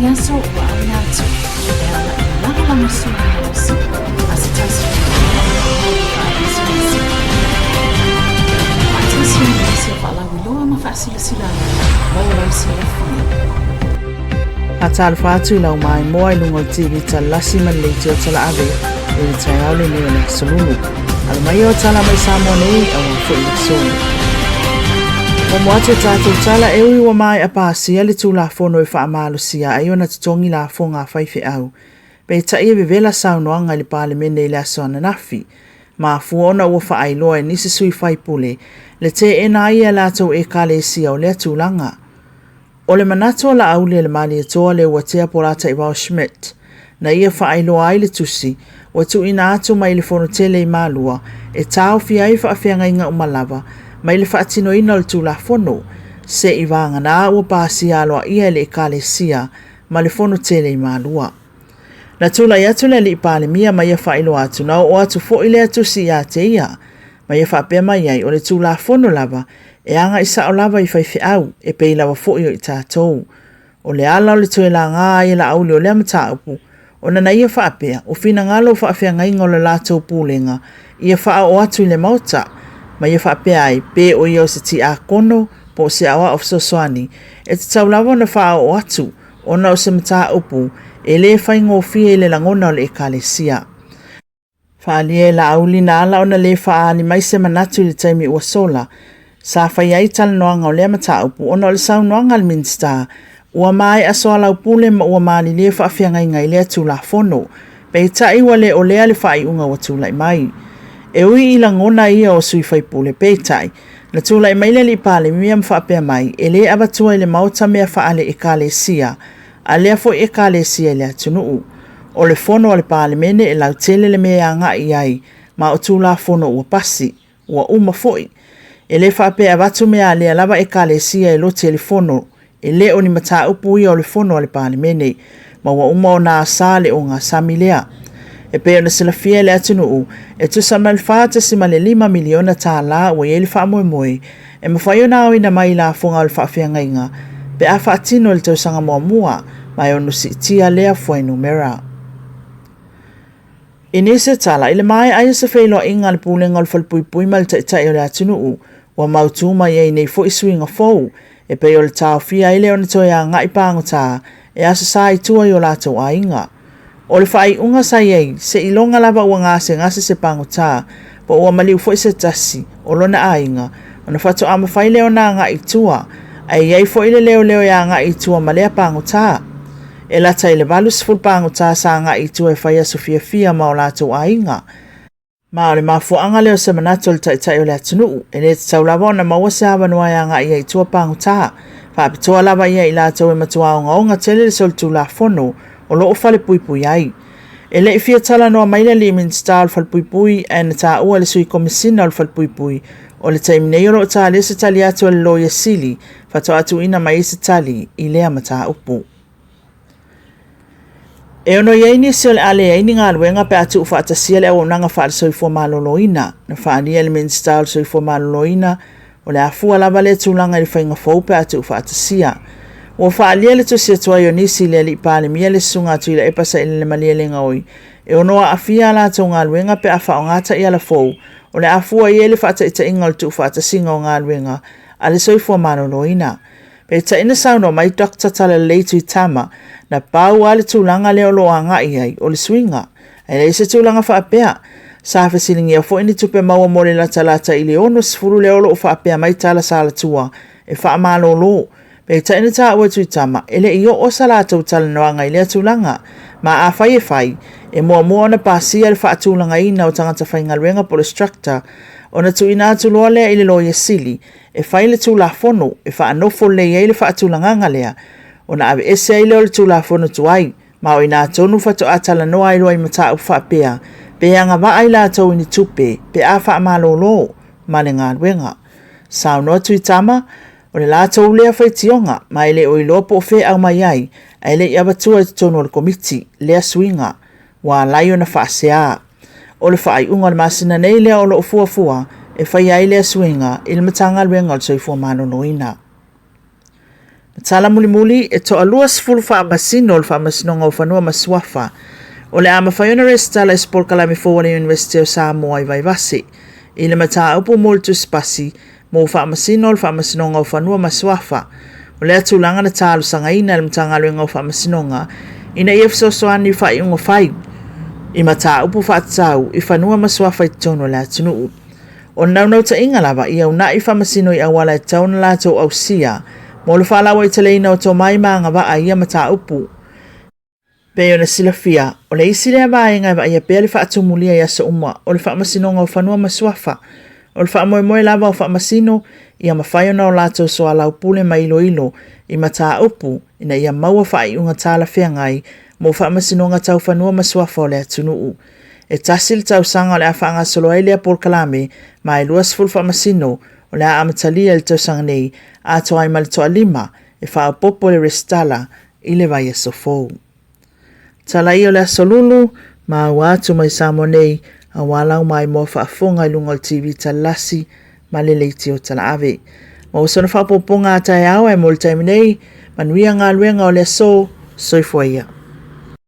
lenei aso ua auina atu e ala i le lagolagosua malosi a se tasi o faapisinisi. Faatasi ai ma nisi o faalauiloa ma faasilasilaga mo lou silafia. Faatalofa atu i lau maimoa i luga o le TV Talalasi ma le Leitio Talaave i le taeao lenei o le Aso Lulu. Alo mai o tala mai Samoa nei aua foi le aso. Momo atu e tātou tala e ui ua maea pasia le Tulafono e faamalosia ai ona totogi lafoga a faifeau. Peitai e vevela saunoaga i le Palemene i le aso ananafi. Mafua ona ua faailoa e nisi sui faipule le teena ai e a latou ekalesia o lea tulaga. O le manatu o Laauli e le Malietoa Leuatea Polataivao Schmidt, na ia faailoa ai le tusi ua tuuina atu mai le Fonotele i Malua e taofia ai faafeagaiga uma lava mai le faatinoina o le Tulafono, se'i vagana ua pasia aloaia e le Ekalesia ma le Fonotele i Malua. Na tulai atu le Alii Palemia ma ia faailoa atu na oo atu foi lea tusi ia te ia, ma ia faapea mai ai o le Tulafono lava e agai sao lava i faifeau e pei lava foi o i tatou. O le ala o le toe laga ai e Laauli o lea mataupu, ona na ia faapea, o finagalo o faafeagaiga o le latou pulega ia faaoo atu i le Maota, ma ia faapea ai, pe o ia o se tiakono po o se aoao fesoasoani, e tatau lava ona faaoo atu, ona o se mataupu e le faigofie i le lagona o le Ekalesia. Faaalia e Laauli na ala ona le faaali mai se manatu i le taimi ua sola sa faia ai talanoaga o lea mataupu ona o le saunoaga a le Minisita ua maea soalaupule ma ua malilie faafeagaiga i lea Tulafono, peitai ua le o lea le faaiuga ua tulai mai. E ui i lagona ia o sui faipule, peitai, na tulai mai le Alii Palemia ma faapea mai e le avatua i le Maota mea faale-Ekalesia a lea foi Ekalesia i le atunuu. O le fono a le Palemene e lautele le mea e agai i ai, ma o Tulafono ua pasi, ua uma foi. E le faapea e avatu mea a lea lava Ekalesia e lote i le fono, e le o ni mataupu ia o le fono a le Palemene, ma ua uma ona asa le ogasami lea. E pei ona silafia e le atunuu, e tusa ma le $4.5 miliona tala ua i ai le faamoemoe e mafai ona aoina mai i lafoga o le faafeagaiga pe a faatino i le tausaga muamua ma e ono siitia lea fuainumera. I nisi o tala, i le maea ai o se feiloaiga a le Pulega o le Falepuipui ma le Taitai o le atunuu, ua mautu mai ai nei foi suiga fou, e pei o le taofia ai lea ona toe agai pagota e asasa i tua i o latou aiga. O le faaiuga sa i ai, seiloga lava ua gasegase se pagota, po ua maliu foi se tasi o lona aiga, ona faatoa mafai lea ona agai i tua, ae i ai foi le leoleo e agai i tua ma lea pagota. E lata i le 80 pagota sa agai i tua e fai aso fiafia ma o latou aiga. Ma o le mafuaaga lea o se manatu o le Taitai o le atunuu, e le tatau lava ona maua se avanoa e agai ai i tua pagota, faapitoa lava ia i latou e matua ogaoga tele le solitulafono o lo o falepuipui ai. E le i fia talanoa mai le alii Minisita o le Falepuipui ae na taua e le Sui Komesina o le Falepuipui o le taimi nei o lo o talia se tali atu a le Loia Sili faatoa tuuina mai ai se tali i lea mataupu. E ono i ai nisi o le a leai ni galuega pe a tuufaatasia le auaunaga faale-soifua maloloina. Na faaalia e le Minisita o le Soifua Maloloina, o le a fua lava lea tulaga i le faiga fou pe a tuufaatasia. Ua faaalia le tusi atu ai o nisi i le Alii Palemia le Susuga a Tuilaepa Sailele Malielegaoi, e ono aafia a latou galuega pe a faaaoga taiala fou o le a fua i ai le faataitaiga o le tuufaatasiga o galuega a le soifua maloloina. Peitai na saunoa mai Doctor Talalelei Tuitama, na pau lava le tulaga lea o lo o agai i ai, o le suiga. Ae leai se tulaga faapea. Sa fesiligia foi ni tupe maua mo le latalata i le 60 lea o lo o faapea mai tala salatua e faamalolo. Peitai na taua e Tuitama, e le i oo sa latou talanoaga i lea tulaga. Ma afai e fai, e muamua ona pasia le faatulagaina o tagata faigaluega po o le structure, ona tuuina atu loa lea i le Loia Sili e fai le Tulafono e faanofo lelei ai le faatulagaga lea, ona aveese ai lea o le Tulafono tuai, ma o i ina tonu faatoa talanoa ai loa i mataupu faapea, pe agavaa i latou i ni tupe pe a faamalolo ma le galuega. Saunoa Tuitama, o le latou lea faitioga, ma e le o iloa po o fea e aumai ai, ae le i avatua i totonu o le Komiti lea suiga ua ala ai ona faasea. O le faaiuga o le masina nei lea o lo o fuafua e faia ai lea suiga i le Matagaluega o le Soifua Maloloina. Tala mulimuli, e toalua 10 faamasino o le Faamasinoga o Fanua ma Suafa o le a mafai ona resitala i se polokalame fou a le Iunivesite o Samoa i Vaivase i le mataupu mo le tusipasi mo faamasino o le Faamasinoga o Fanua ma Suafa. O lea tulaga na talosagaina e le Matagaluega o Faamasinoga ina ia fesoasoani i faaiuga fai i mataupu faatatau i fanua ma suafa i totonu o le atunuu. O le naunautaiga lava ia una'i faamasino i auala e tatau ona latou ausia mo le faalauaiteleina o tomai ma agavaa i ia mataupu. Pei ona silafia, o le isi lea vaega e vaaia pea le faatumulia i aso uma o le Faamasinoga o Fanua ma Suafa. O le faamoemoe lava o faamasino ia mafai ona o latou soalaupule ma iloilo i mataupu ina ia maua faaiuga talafeagai mo faamasinoga tau fanua ma suafa o le atunuu. E tasi le tausaga o le a faagasolo ai lea polokalame, ma e 20 faamasino o le a amatalia i le tausaga nei, atoa ai ma le toalima e faaopoopo i le resitala i le vaiaso fou. Tala ia o le Aso Lulu, maua atu mai Samoa nei, aua lau maimoa faafofoga i luga o le TV Talelasi ma le leitio talaave. Maua sona faaopoopoga a taeao ae mo le taimi nei, manuia galuega o le aso, soifua ia.